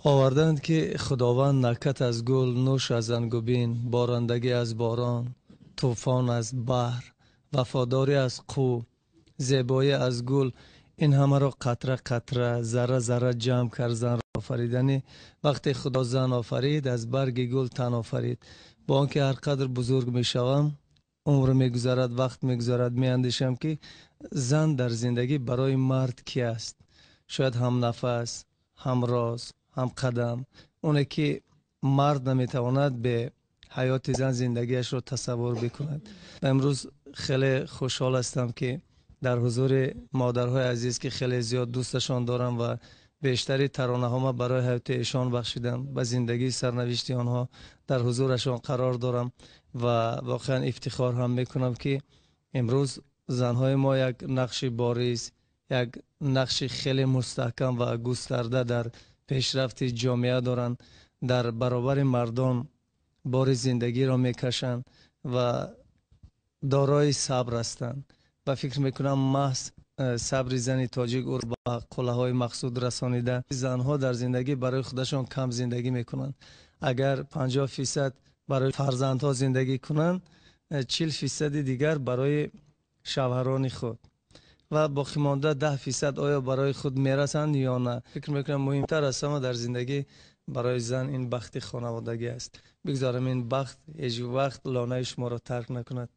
Оварданд, ки Худованд накат аз гул, нӯш аз ангубин, борандагӣ аз борон, тӯфон аз баҳр, вафодорӣ аз қӯ, зебоӣ аз гул, ин ҳамаро қатра қатра, зарра зарра ҷамъ кард, занро офаридани. Вақте Худо зан офарид, аз барги гул тан офарид. Бо он ки ҳар қадр бузург мешавам, умр мегузарад, вақт мегузарад, меандешам, ки зан дар зиндагӣ барои мард кӣ аст? Шояд ҳамнафас, ҳамроз, ҳамқадам, оне ки мард наметавонад бе ҳаёти зан зиндагиашро тасаввур бикунад. Ва имрӯз хеле хушҳол ҳастам, ки дар ҳузури модарҳои азиз, ки хеле зиёд дӯсташон дорам ва бештари таронаҳоро барои ҳаёти эшон бахшидам, ба зиндагии сарнавишти онҳо, дар ҳузурашон қарор дорам ва воқеан ифтихор ҳам мекунам, ки имрӯз занҳои мо як нақши бориз, як нақши хеле мустаҳкам ва густарда дар пешрафти ҷомеа доранд, дар баробари мардон бори зиндагиро мекашанд ва дорои сабр ҳастанд. Ва фикр мекунам, маҳз сабри зани тоҷик ӯро ба қуллаҳои мақсуд расонида. Занҳо дар зиндагӣ барои худашон кам зиндагӣ мекунанд. Агар 50% барои фарзандҳо зиндагӣ кунанд, 40 фисади дигар барои шавҳарони худ ва боқимонда 10% оё барои худ мерасанд ё на. Фикр мекунам, муҳимтар аз ҳама дар зиндагӣ барои зан ин бахти хонаводагӣ аст. Бигзорам ин бахт ҳеҷ вақт лонаи шуморо тарк накунад.